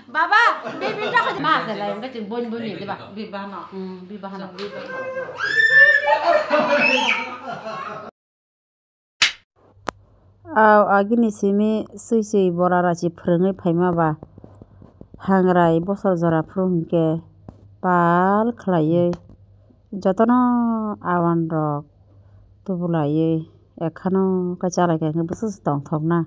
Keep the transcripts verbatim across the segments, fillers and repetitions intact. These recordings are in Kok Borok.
Baba, bibin ta khajma se lai, beti bon bon ni, diba? Bibano. Hmm, bibano. Aw, agini simi swi swi bora rachi phwrwngwi phaima ba, hangrai bosor jora phuru hinkhe pal khlaiwi jotono awan rok tubulaiwi ekhano khe chalaikha hinkhe bwswk se tongthokna.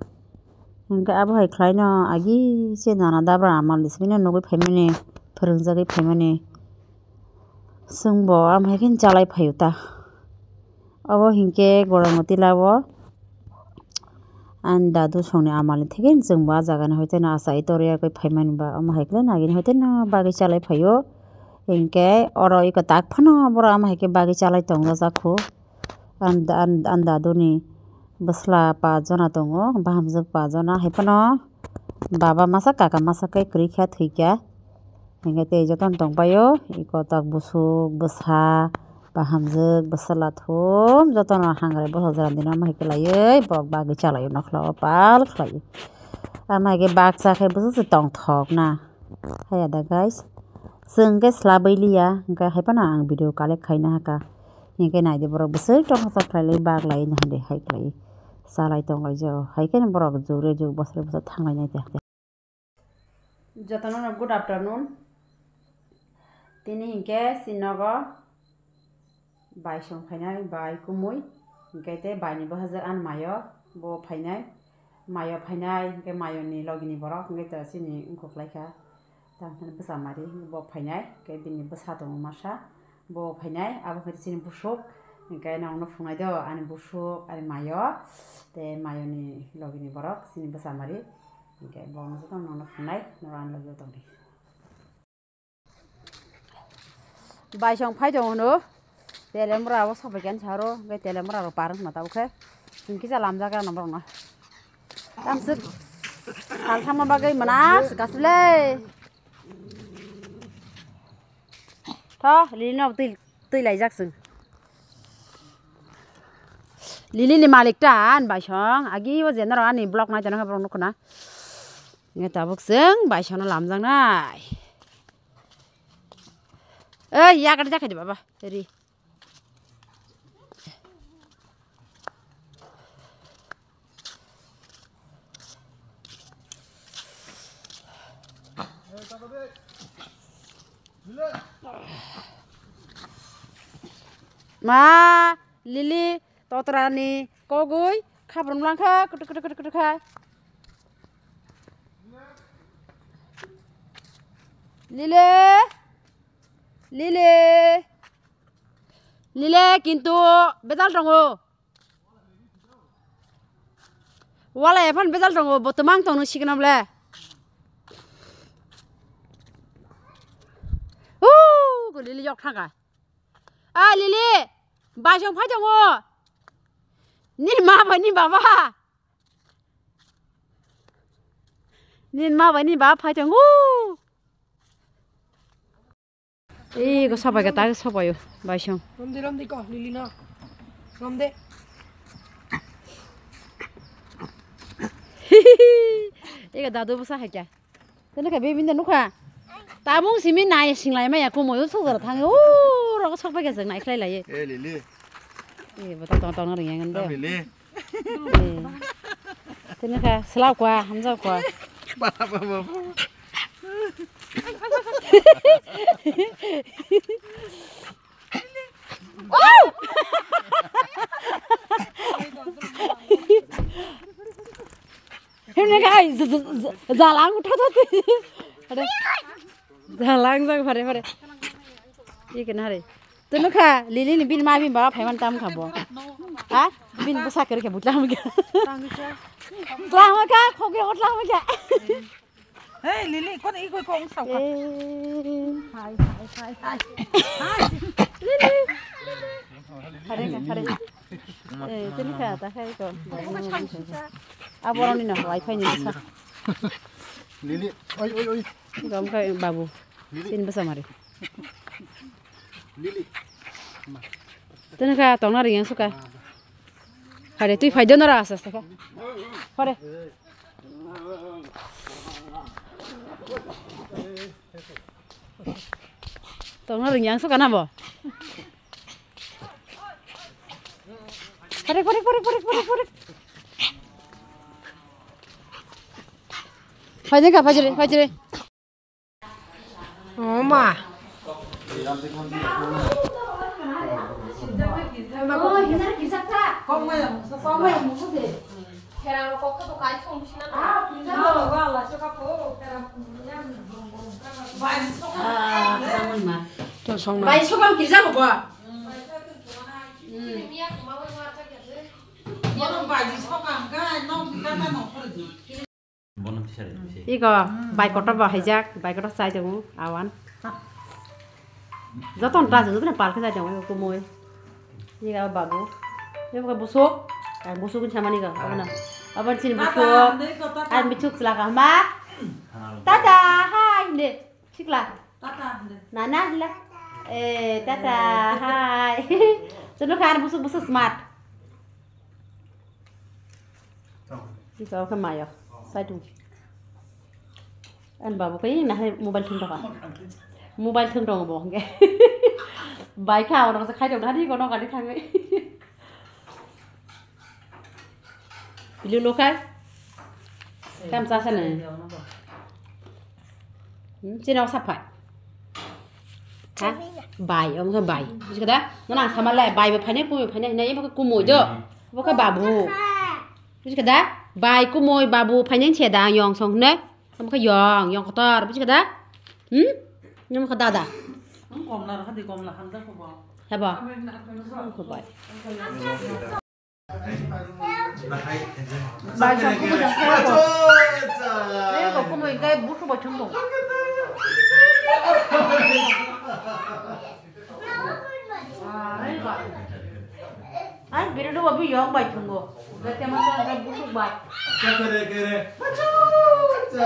Hinkhe abo hai khlaino agi se nana dabra amal ni simi no nugwi phaimani, phwrwngjagwi phaimani. Chwngbo amo hai khe chalai phaio ta. Obo hinkhe Gorongotila o ani dadu songni amalni theke chwngbo ah jagani hoiteno achai torya khe phaimani ba omo hai khe nagini hoiteno bagwi chalai phaio. Hinkhe oro eko tak phano borok omo hai khe bagwi chalai tongjak kho. Ani, ani, ani daduni bwsla pachjona tongo, bahamjwk pachjona hai phano. Baba masa kaka masa khe kwrwi kha thwi kha. Hinkhe tei jotono tong paio, eko tak busuk, bwsa, bahamjwk, bwsala thum jotono hangrai bosok jora dino ama hai khe laiwi bok bagwi chalaio nokhla o pal khlaiwi. Ama hai khe baksa khe bwswk se tongthok na. Haiya da guys, chwng khe swlabwi liya, hinkhe hai phano ang video collect khaina hakha. Hinkhe naidi borok bwswk tongthok khlaiwi bak lai hinwi hai khlaiwi chalai tong lai jao. Hai kheno borok jugre jug bosre bosor thanglai nai de. Jotono no good afternoon. Tini hinkhe si nogo bai song phainai, bai kumui, hinkhe tei bai ni bwsajwk ani mayo bo phainai, mayo phainai, hinkhe mayo ni logi ni borok, hinkhe to chini wngkuk lai kha, tamo bwsa mari, bo phainai, hinkhe bini bwsa tongo masa. Bo phainai, abo khe chini busuk, hinkhe nokno phunai do, ani busuk, ani mayo, tei mayoni logini borok, chini bwsa mari, hinkhe bo jotono nokno phunai, norok ani logi tongdi. Baisong phai tongo hwno, telemra abo sopai khe saro, hinkhe telemra rok par wngma tabukhe, chwng kisa lamjak rano borokno. Tamswk sal thangma bagwi mwnak swkasle. Tho, Lili no twi, twi laijak chwng. Lili ni malik ta ani baisong, agi o je norok ani vlog nai tongo borok nukho na. Nge tabuk chwng baisong no lamjak nai. Ei, yakarjak khaidi baba, ri. Ma, Lili, totrani, kogwi, khabrum langkha, kutuk, kutuk, kutuk, kutuk kha. Lili, Lili, Lili, kintu, bedal tongo. Wala ephano bejal tongo, bo twmang tongno sikno ble. Huu, go Lili yok thangkha. A Lili, baisong phai tongo. Nini ma bai ni baba. Nini ma bai ni baba phai tongo. Ei, go sobai ga ta sobai o, baisong. Romde, romde ko, Lili no. Romde. Ega dadu bwsa hai kya. Tene kha bebin da nukha. Tabung simi nai singlai maya kumoi o sojora thangi. O, rogo sok bai ga jeng nai khlai lai. Eh, Lili. Eh, bata tong tong ring yang ndo. Lili. Eh. Tini kha, selaw kwa, hamjaw kwa. Ba, ba, ba, ba. Wow! Himne kha, z-, z-, z-, jalang utha thati. Ada. Jalang jang phare phare. Ikan hari. Tunu kha, Lili ni bini ma bini baba phaiman tam kha bo. Ha? Bini bwsa kwrwi kha bo tlam kha. Tlam kha, khogwi o tlam kha. Hey, Lili, kono ikoi kong sao kha. Eh. Hai, hai, hai, hai. Hai. Lili. Hare kha, hare. Eh, tini kha ta khai ko. Aboroni no, wifi ni sa. Lili, oi, oi, oi. Gam kha babu. Lili. Tini bwsa mari. Lili. Tini kha tongna ring yang suka. Hare twi phai dono ra asa asa kha. Hare. Hare. Tongna ring yang suka na bo. Parik, parik, parik, parik, parik, parik. Phai jeng kha, phai jere, phai jere. Oh, ma. To song na. Bai sokam kirja ko ba. Iko bai kotor ba haijak, bai kotor chai tongo, awan. Joto ta joto pal khe chai tongo, kumui. Iko babu. Iko busuk, busuk samani ko, abana. Aban sini busuk. Ai bichuk selaka ma. Tata, hai, de. Sikla. Tata, de. Nana, la. Eh, tata, hai. Tunu kan busuk, busuk smart. Iko khe mayo. Saitung. An babu khe na hai mobile thum tongkha. Mobile thum tongo bo hwnkhe. Bai kha ono se khai tong thani kono gari thangwi. Pilu lo khai. Kam cha sa ne. Hmm, chini o saphai. Ha? Bai, omo khe bai. Buji kha da? Nana ang sama le, bai bo phainai, kumui phainai hinai, abo khe kumui do. Abo khe babu. Buji kha da? Bai, kumui, babu phainai se da, yong song hinai. Omo khe yong, yong kotor. Buji kha da? Hmm? Omo khe dada. Komla rw kha di, komla hamjak kho bo. Hebo. Omo khe bai. Bai song kumu jang kaya ko. Ayo ko kumu ingkai busu bai thum dong. Ai biri do babi yong bai thum go. Gate ma song ingkai busu bai. Kere kere. Ba to busu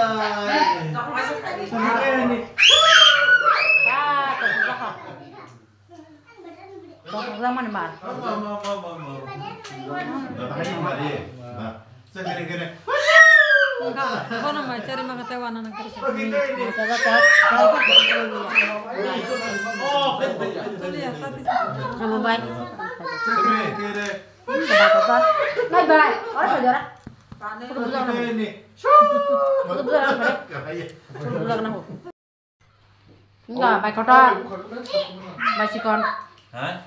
ha. Tokjak mani mar. Bono mai chari ma kate wana na kari. Tuli ya tati. Amo bai. Bye bye. Ora kau jora. Kudu bujak na. Kudu bujak na. Kudu bujak na. Enggak, bai kotor. Bai sikon. Hah?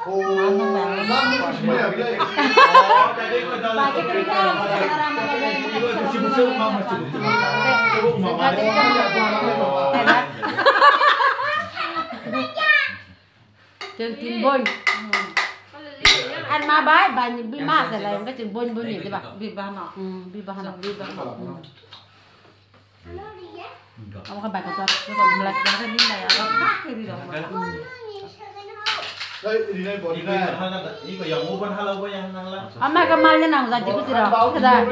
Chwng tin boi. An ma bai, bai ni bi ma se lai, chwng boi boi ni, diba? Bi ba no. Hmm, bi ba no. Bi ba no. Hmm. Amo khe bai kotor, kotor black, black ni nai aro bak khe ri rok. Ama khe mal ni nang jati kuchi rok, khe da.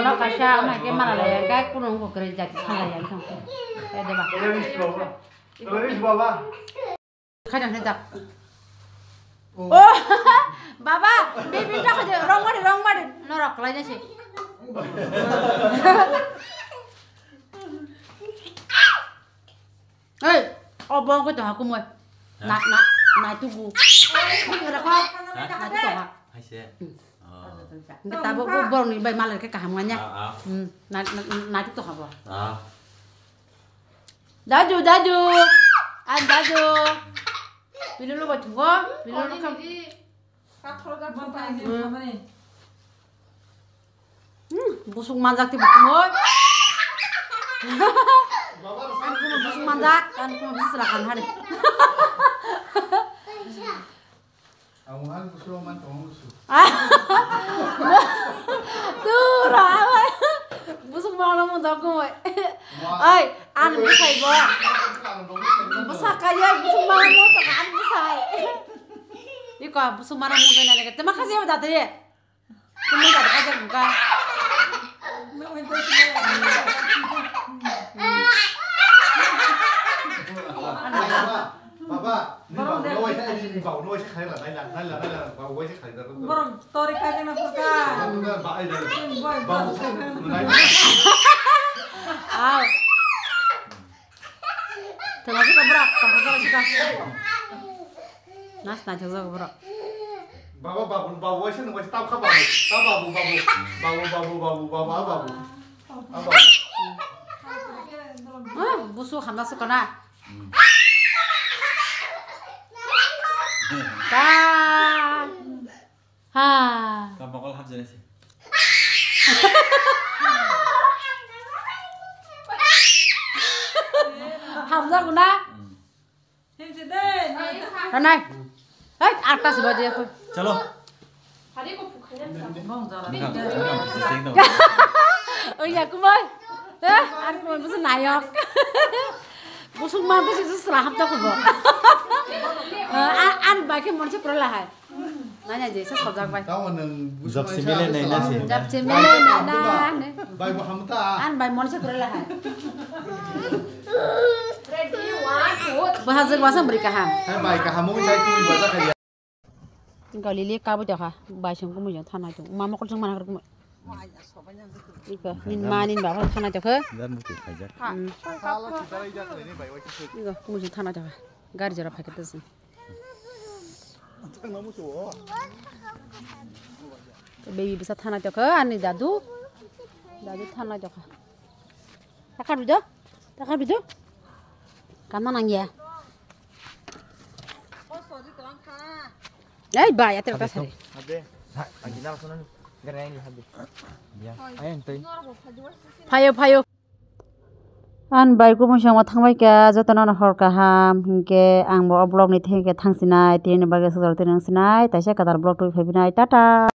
No kaisa ama khe mala lai, khe kuno ko kre jati sala ya thong. Khe de ba. Khajan khajan. Oh. Oh, baba, bibin ta khajan, wrong mari, wrong mari. Norok lai jasi. Hey, oh, bong ko to hakum oi. Na, na, na tu gu. Ni ra ko. Na tu to ha. Hai se. Hmm. Oh. Nge tabo ko bong ni bai malai ke kaham nganya. Ah, ah. Hmm, na, na, na tu to ha bo. Ah. Daju, daju. An daju. Pilulu ba thungo. Pilulu kam. Hmm, busuk manjak ti bukumoi. An kuma busuk manjak, an kuma busuk selakan hari. Ang mahal gusto man tong gusto. Tura, awai. Busuk mana mo dok mo. Oi, an busai bo. Busa kaya busuk mana mo to an busai. Iko busuk mana mo bena ne. Tema kasi mo date ye. Kuma ka ka ka ka. Baba, baba, ni bau no waisa, ni bau no waisa khai la, nai la, nai la, nai la, bau waisa khai la. Borok tori khai na purka. Bau, bau, bau, bau, bau. Au. Tengah kita berak, tengah kita. Nas naithok jago borok. Baba, babu, babu, waisa nung waisa, tab kha babu, tab babu, babu, babu, babu, babu, babu, ah, babu. Ah, babu. Ah, busu hamna sukana. Hmm. Ta. Ha. Ka bokol hap jani si. Hamna guna. Hmm. Hanai. Hai, atta se baje ko. Chalo. Oya kumai. Eh, ar kumai busu nayok. Busuk ma busu sela hapta ko bo. Eh, ar, ar bai ke mon se pro la hai. Nanya je, sa sojak bai. Tamo nang Jab si mile nai na si. Jab si mile nai na, ne. Bai bo hamta. An bai mon se pro la hai. Bahasa bahasa beri kaham. Hai bai kaham mo sai tu bahasa kaya. Galili kabu jaha, bai song kumu jong thanai tu. Mama kol song mana kumu. Iko, nin ma nin baba thanai tu ke. Dan muti khaijak. Hmm. Sala si darai jak le ni bai wai. Iko, kumu jong thanai tu ke. Gari jora pakai tu sih. Baby bisa thanai tokha ani dadu. Dadu thanai tokha. Takar bido? Takar bido? Kana nang ya? Ei ba ya ter kasari. Habe. Ha, agi na sono ni. Gare ni habe. Ya. Ayan tei. Phayo phayo. An bai kumu songma thangbai kha, jotono no hor kaham, hinkhe ang bo o vlog ni thengkhe thangsinai, tini bagwi swkang tini wngsinai, taisa kwtal vlog twi phaiphai nai, tata.